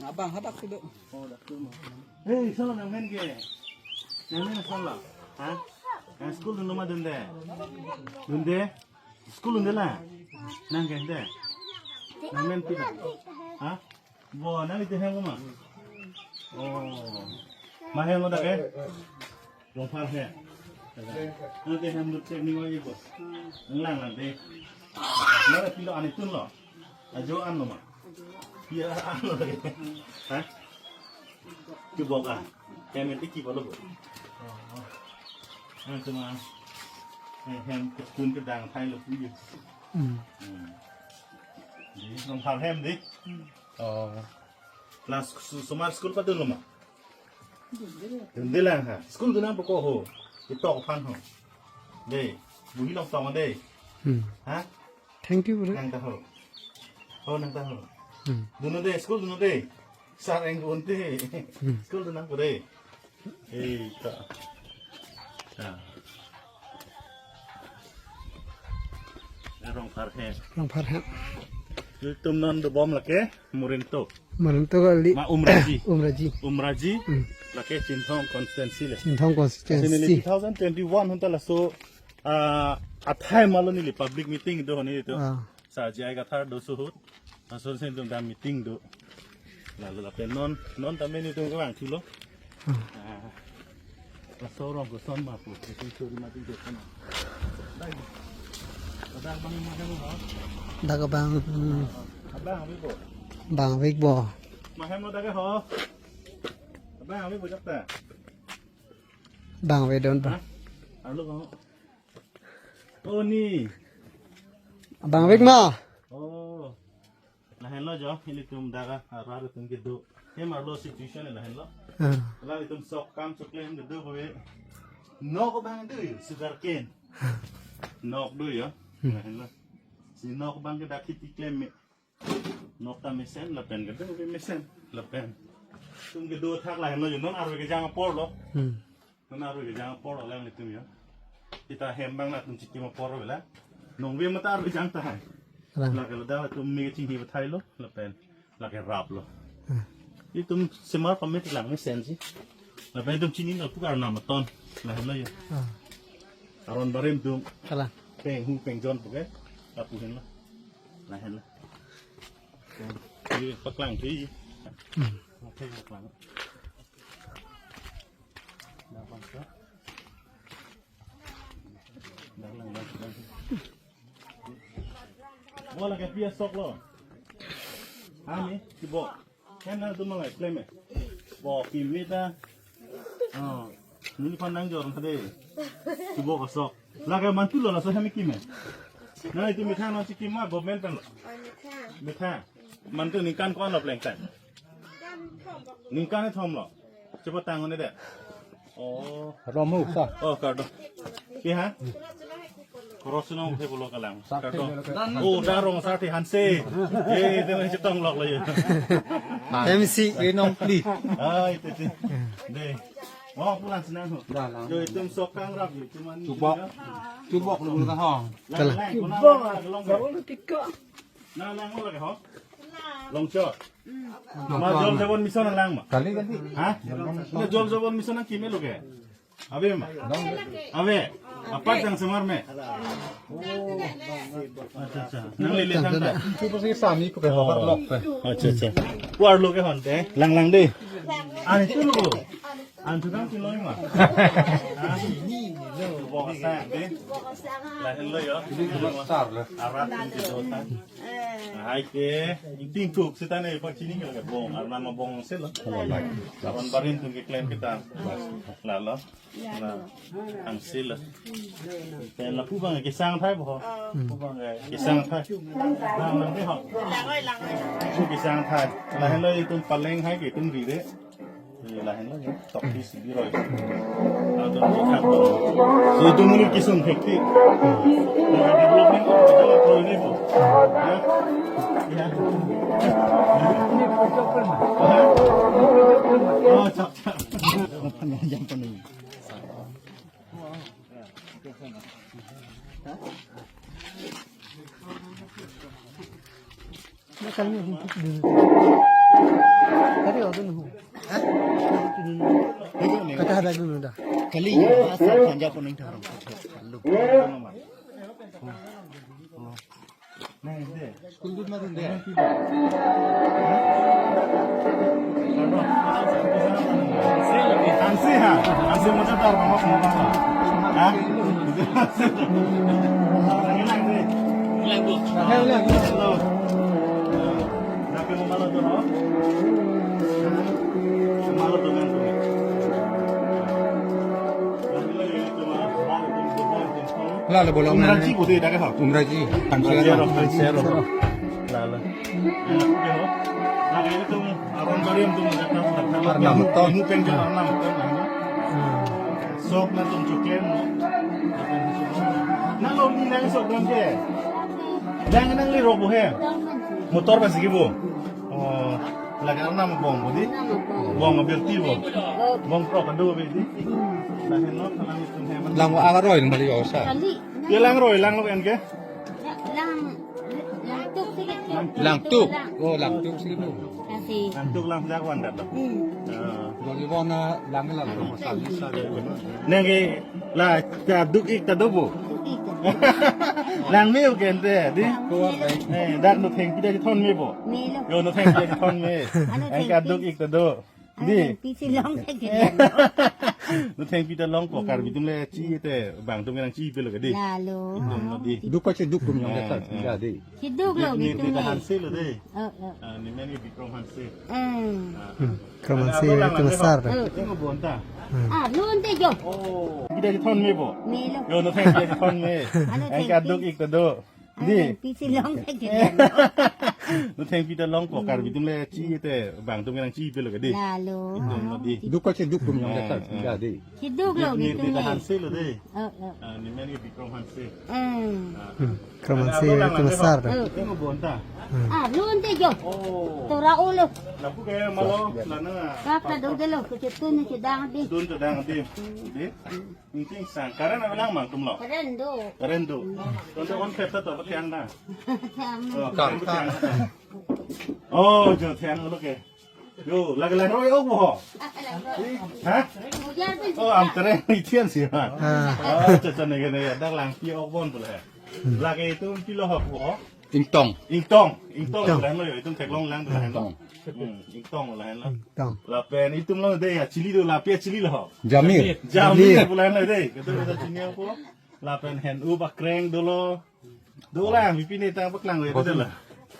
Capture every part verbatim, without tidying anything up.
Abang hadak tu do. Oh, dak tu mo. Hei, solo nangmen ke. Nangmen solo. Ha? Nang school dunde ma dunde? Dunde? School dunde la? Nang ke dunde? Nangmen pila? Ha? Bo, nang ite hem ma? Oh. Ma hem lo dak ke? Rongphar hem. Nang ite hem lut cek ning oi bo. Nang lang lang de. Nang pilo ani tun lo. Ajo an lo ma. Iya an lo. Ha? Kibok a. Hem iti kibok lo bo. Oh. Nang tema. Hem, hem ketun kedang thai lo pu. Hmm. Hmm. Di Rongphar hem di. Oh. Class su-, sumar school patun lo ma? Dunde lang ha. School dun nangpo ko ho. Itok aphan ho. De. Buhi long tong de. Hmm. Ha? Thank you, bro. Nang ta ho. Ho nang ta ho. Hmm. Dunde school dunde. Sar eng dunde. Hmm. School dun nangpo de. Eh, ta. Ta. Rongphar hem. Rongphar hem. Ilitum non dobom lake Morintok. Morintok kali. Ma Umraji. Umraji. Umraji. Hmm. Lake Chinthong constituency le. Chinthong constituency. Lasi neli two thousand twenty-one ahut ta laso, ah, athai malo neli public meeting do neli to. Ah. Sa J I Kathar do suhut. Laso si ilitum dam meeting do. Lalu lapen non, non tame nelitum kevang thulo. Hmm. Ah. Laso rong koson ma pu, isi suri mati koson. Dai. Dak bang ma hem ho? Dak bang, hmm. Abang abi bo. Bang abi bo. Ma hem lo dak ho. Abang abi bo jakta. Bang abi don pa. Ha? Arlo ho. Oh, ni. Bang abi ma. Oh. Lahenlo jo, ilitum dak arat atum kedo. Hem arlo situation lahenlo. Ah. Lahenlo itum sok kam sok le hem kedo kove. Nok abang do yo, sugar cane. Nok do yo. Hmm. Lahenlo. Si nok abang ke dak kheti klem me. Nok ta mesen lapen kedo kove mesen lapen. Itum kedo thak lahenlo jo, non arve kejang apor lo. Hmm. Non arve kejang apor lo lang itum yo. Seta hem abang latum chikim apor lo la. Nong ve mata arve kejang tahai. Lang. Lake ladak latum me chinghi bathai lo lapen. Lake rap lo. Hmm. Itum semar pamit lang mesen si. Lapen itum chini lo pu karna maton. Lahenlo yo. Ah. Aron barim atum. Kalang. Peng hu peng jon pu ke. Lapu henlo. Lahenlo. Ini paklang tu. Hmm. Oke, paklang. Bo lake pi asok lo. Ani, si bo. Kan nangtum malai klem e. Bo kim me ta. Oh, neli phan nangjor tha de. Si bo asok. Lake mantu lo laso hem kim e. Na itum methang nangchikim ma government pen lo. Methang. Mantu ningkan ko-an lo plengtang. Ningkan kethom lo. Chepatang un-e det. Oh. Rom ho sa. Oh, kardom. Pi ha? Cross nong the pulo kalang. Kardom. Oh, darong Sarthe Hanse. Eh, itu masih chetong lok lo ya. M C. Eh, nong pli. Ah, itu, itu. Deh. Oh, pulang senang ho. Dah, lang. Yo, itum sok kangrap yo, cuman. Chubok. Chubok lo ka ho. Lang, lang, lang, lang. Nang lang mo lake ho? Longchot. Ma Jal Jeevan Mission lang ma? Kali, kali. Ha? Nang Jal Jeevan Mission nangkim lo ke? Ave ma? Ave. Apat jang semar me? Oh. Acha, acha. Nang lele tang ta. Itu pasti sami ko ke ho lok pe. Acha, acha. Kuar lo ke honte. Lang lang de. Ani tu lo. Antu kan si loi ma. Bo sa de. Lahenlo yo. Ini cuma besar lah. Arat kan si dotan. Hai ke, iting kuk seta ne pak chini ke bong, arnam bong selo. Lawan barim atum keklem kita. Lalo. Na, ang selo. Pen lapu abang kesang thai bo. Pu abang kesang thai. Lang lang de ho. Pu kesang thai. Lahenlo itum paleng hai ke itum rire. Lahenlo ya, tok di sidi roi. Atum di khat. So itum muni kisung hekti. Development of develop roi ni bu. Ya. Ya. Oh, chap, chap. Jam penuh. Kali, asal khanja kuning tharong. School dut ma dun de. Hansi ha, hansi mo tar mo mo. Ha? Hello. Lalo bolong Umrangso na. Bode dak ha. Umrangso. Umrangso, Umrangso. Lalo. Lagi itu Aron Bariam tu. Arnam ton. Mu peng Arnam ton. Sok na tum chuklen mo. Na lo ni lang sok dam ke. Lang nangli rok bo he. Motor ba sigi bo. Oh, lake arnam bong bo di? Bong abirti bo. Bong pro kado bo di? Lahen no, kalang itum heman. Lang agaroi mali osa. Kali. Ya lang roi, lang lo en ke? Lang, lang tuk sigi. Lang tuk. Oh, lang tuk sigi. Kasi. Lang tuk lang jak wan dat. Hmm. Ah. Doli bona lang lang. Nang ke la ta duk ik ta do bo. Lang me u ken te, di? Ko ai. Eh, dak no thengpi ta thon me bo. Me lo. Yo no thengpi ta thon me. Ano Ang thengpi? Ka duk ik ta do. Ano Di? Thengpi si long ta ke. No thengpi ta long ko Karbi atum le chi te bang atum nang chi pe lo ke di. Lalo. Itum lo di. Duk ko che duk tum yang Eh, ta eh. Di. Cheduk lo Ni, ni itum ta le. Hanse lo de. Oh, oh. Ah, ni men ni Bikrom Hanse. Eh. Ah. Hmm. Kromansi Ada apa itu lang besar. Ada. Ini mau bonta. Hmm. Ah, lun te jo. Oh. Kita di thon me bo. Me lo. Yo no thengpi ta thon me. Ano Ang thengpi? Ka duk ik ta do. Ano Di. Thengpi si long ta ke. No thengpi ta long ko Karbi atum le chi te bang atum nang chi pe lo ke di. Lalo. Itum lo di. Duk ko che duk tum yang Eh, ta eh. Di. Cheduk lo Ni, ni ni itum ta le. Hanse lo de. Oh, oh. Ah, ni men ni Bikrom Hanse. Eh. Ah. Hmm. Kromansi Ada apa lang itu ada besar. Apa? Ini mau bonta. Hmm. Ah, lun te jo. Oh. Tora ulo. Lapu ke malo lana. Kap ta do de lo, kecetun ni cedang di. Dun cedang di. Di. Inting sang. Karen apa lang mang tum lo? Karen do. Karen do. Tonte on peta to apa tiang na? Tiang. Oh, Kang, tiang. Kang. Oh, jo tiang lo ke. Yo, lagi lang roi ok mo ho. Ha? Ujar pun Oh, am tere ni tian si ha. Ah. Oh, cha cha ne ne dak lang pi ok bon pula. Lagi itu pilo ho ko. Ingtong. Ingtong, ingtong Ingtong. Lang lo yo, itu theklong lang lang. Ingtong. Hmm, ingtong lang lo. Ingtong. Lapen itum lo de ya chili do lapi chili lo ho. Jamir. Jamir Jamir. Pula lo de. Kita kita chini apa? Lapen hen u bakreng dolo. Dolang, mipine ta paklang we, betul lah.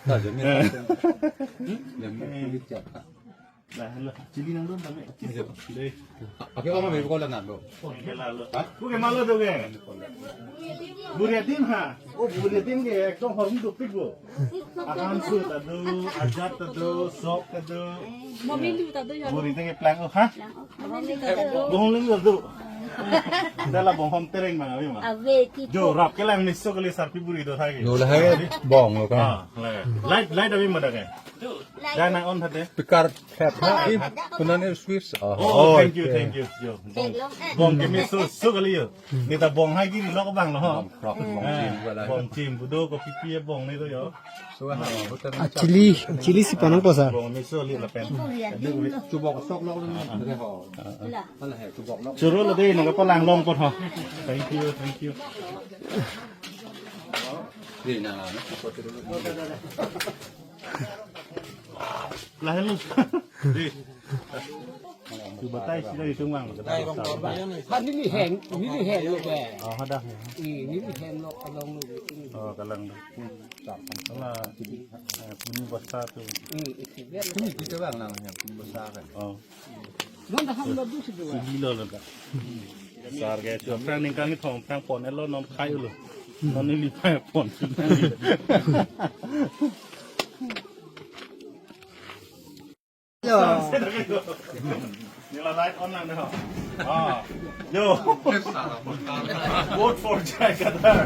Ta, Jamir. Eh. Jamir, Jamir, siapa? Lah, lah, chili nang dun, tapi. Iya. Deh. Apa kamu mau buka lah, Nando? Oke, lalu. Hah? Bukan malu tuh, ke? Buriatin, ha? Oh, buriatin ke, ekdom horm dupik, bu. Akan su, tadu, ajat, tadu, sok, tadu. Mobil tu, tadu, ya. Buriatin ke plang, oh, ha? Bohong ling do. Dala bohong tereng bang abi ma. Ave ki Jo rap kelang ni so kali sarpi buri do thagi. No lahai bong lo kan. Ah, lahai. Light, light abi ma dak ke. Jangan on thade. Pikar tap ha. Kunan ni switch. Oh, thank you, thank you. Jo. Bong. Bong ke mi so so kali yo. Ni ta bong hai giri lok bang lo ho. Bong, bong, Eh, bong. Bong chim budo ko pipi bong ni to yo. Ah, chili, chili si panang ko sa. Bong miso li lapen. Chubok sok lok lo ni. Churo lo dei, nang kapalang long pot ho. Thank you, thank you. Dei na. Lahen lo. Dei. Chu batai si dari tung bang. Ha, neli heng, neli heng lo ke. Oh, hadak ya. Ih, neli heng lo, along lo. Oh, kalang. Ala, eh, puni basta tu. Hmm, isi. Puni kita bang namanya, puni basta kan. Oh. Nonta ham lo dusi dua. Sigi lo lo ka. Sar ke, chu aphrang ningkan ni thom aphrang pon elo non khai lo. Non ni lipai pon. Yo. Nila light on lang deh. Ah. Yo. Vote for Jai Kadar.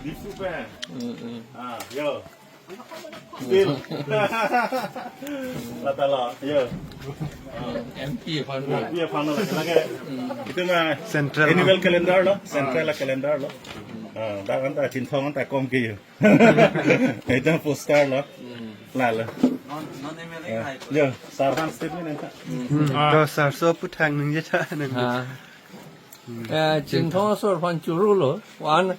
Diphu pen. Ah, yo. Still. Lata lo, yo. M P aphan. M P aphan lo, lake. Itu ma Central. Annual calendar lo, central calendar lo. Ah, dak anta Chinthong anta kom ke yo. Itu poster lo. Lalo. Non, non M L A Eh, ngai. Yo, sir aphan statement nangtha. Hmm, Ah. To sir so puthang nangji tha nang. Ha. Eh, Chinthong asor aphan choro lo. Wan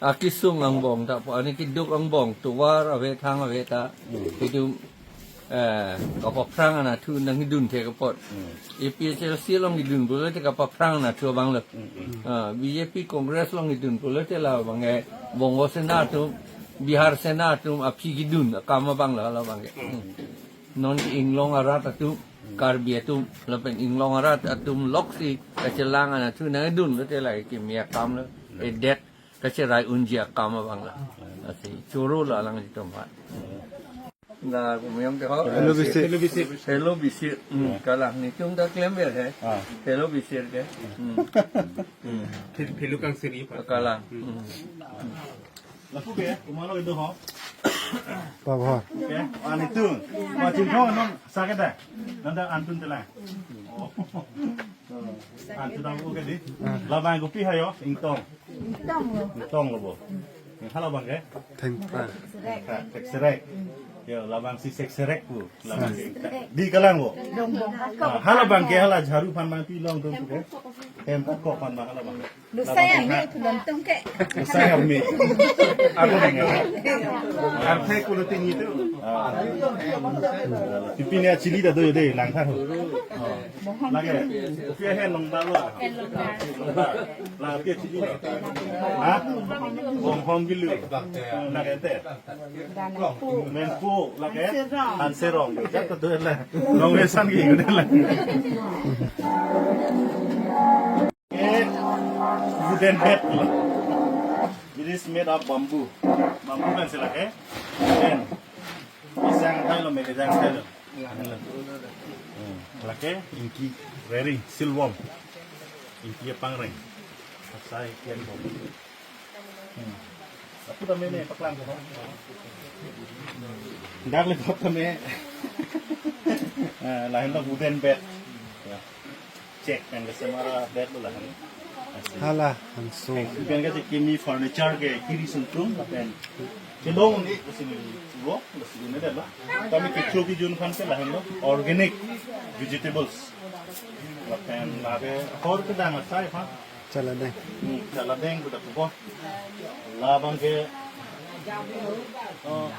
akesung angbong ta po, ani keduk angbong, tovar ave, thang ave ta. Hmm. Itum, eh, kapaphrang anatthu nangdun thek apot. Hmm. A P H L C along kedun pulote kapaphrang anatthu abang lo. Hmm, hmm. Ah, B J P Congress along kedun pulote labang ke Bongo Sena atum, Bihar Sena atum aphi kedun akam abang lo, labang ke. Hmm. Non ke inglong arat atum, Karbi atum, lapen inglong arat atum loksi kachelang anatthu nangdun lote lake kimi akam lo, edet kacherai unji akam abang lo. Lasi choro lo alanglitum aphan. Na kumuyang ke ho. Hello, Bisir. Hello, Bisir. Hello, Bisir. Hmm, kalang netum ta klemver he. Ah. Hello, Bisir ke. Hmm. Hmm. Phil-, Philu Kangsiri pa. Kalang. Hmm. Lapu ke, kumalo itu ho. Pabhor. Ke, ah, netum. Wah, Chinthong non sakit dah. Nanda antun telang. Oh. Antun tahu ke di. Labang kopi hayo, Ingtong. Ingtong lo. Ingtong lo bo. Halabang ke? Thengpra. Thengpra, Thekserek. Yo, labangsi Sekserek pu. Labang ke. Di kalang bo. Dong, dong. Ah, halabang ke hala jharu aphan mangpi longdun ke. Hem kok aphan ma halabang ke. Lusai army pu longdun ke. Lusai army. Ako nang. Arthe kulo tinggi tu. Ah. Pipi ne chili ta do de langtha ho. Lake, kopi ahem longdalo. Lake chili. Ha? Bonghom gilu. Lake te. Menpo, lake. Hanserong. Jak ta do la. Nong resan ki la. Eh, wooden bed. It is made of bamboo. Bamboo kan sila ke. Then, isang tayo lo, mekejang tayo lo. Hmm. Lake, ingki railing, silbom. Ingki pangreng. Asai kian bom. Hmm. Apu tame ne paklang ko. Dak le kop tame. Ah, lahin lo wooden bed. Ya. Check kan ke semara bed lo lahin. Hala, hangso. Pen ke kimi furniture ke kiri sungtung, pen kelong ni ke sini lo, ke sini ne dah lah. Kami kecho kejun aphan ke lahin lo organic vegetables. Lapen lake hor kedang asai aphan. Chaladeng. Hmm, chaladeng budak kubo. Labang ke. Oh.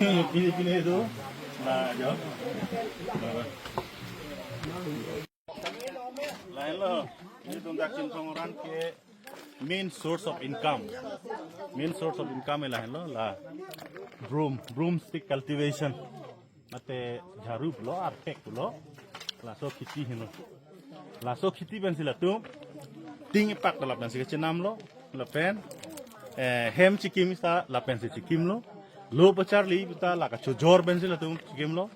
Pini pini itu. Nah, jo. Lahin lo, netum dak Chinthong arat ke main source of income. Main source of income lahin lo, la broom, broomstick cultivation. Mate jharu lo, arphek lo, laso kheti henlo. Laso kheti pensi latum, ting ipak ta lapensi kachenam lo, lapen, eh, hem chikim ta lapensi chikim lo, lo pacharli ta la kachojor pensi latum chikim lo.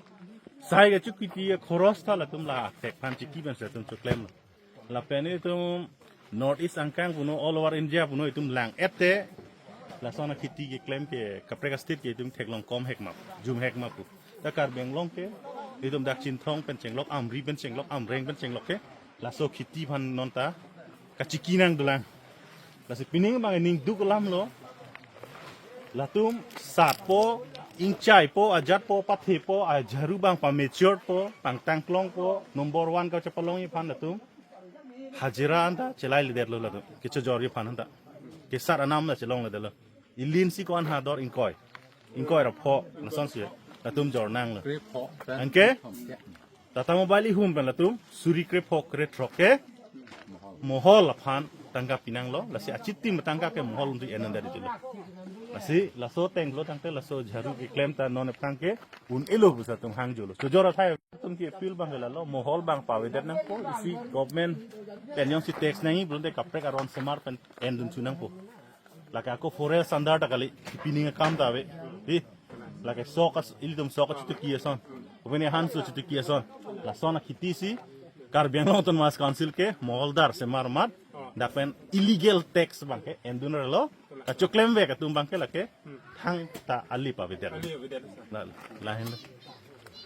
Sai kachokiti akhoros ta latum la thek aphan chiki pensi latum choklem lo. Lapen itum North East angkang puno all over India puno itum lang-et te. Lason akheti keklem ke kaprek a-state ke itum theklong kom hek map, jum hek map pu. Ta Karbi Anglong ke itum dak Chinthong pen chenglok, Amri pen chenglok, Amreng pen chenglok ke laso kheti aphan non ta kachiki nangdolang. Lasi pining abang ning duk alam lo. Latum satpo, ingchaipo, ajatpo, pathepo, ajharu abang pamaturedpo, pangtangklongpo, number one kachepalongji aphan latum hajira anta chelailedetlo latum. Kechojorji aphan anta. Kesat anam ta chelongledetlo. Ilinsi ko-an ha dor ingkoi. Ingkoi ra pho, lasonsi latum jor nanglo. Krepho, Anke? Tata Mobile ihum pen latum suri krepho krethrok ke mohol aphan tangka pinanglo, lasi achitim tangka ke mohol untuk enanda di jelo. Lasi laso tenglo tangte laso jharu keklem ta non aphrang ke un-elo pusi latum hangjolo. Chojor athai atum ke appeal abang ke lalo, mohol abang pavedet nangpo, isi government pen jongsi tax nangji pulote kaprek aron semar pen endun chu nangpo. Lake ako forest under ta kali, pining akam ta ave. Di, lake sok as-, ilitum sok achutuki ason. Kopine hanso achutuki ason. Lason akheti si, Karbi Anglong Autonomous Council ke, moholdar semar mat, dak pen illegal tax abang ke, endun relo, kachoklem vek atum abang ke lake, thangta ali pavedet. La, lahin.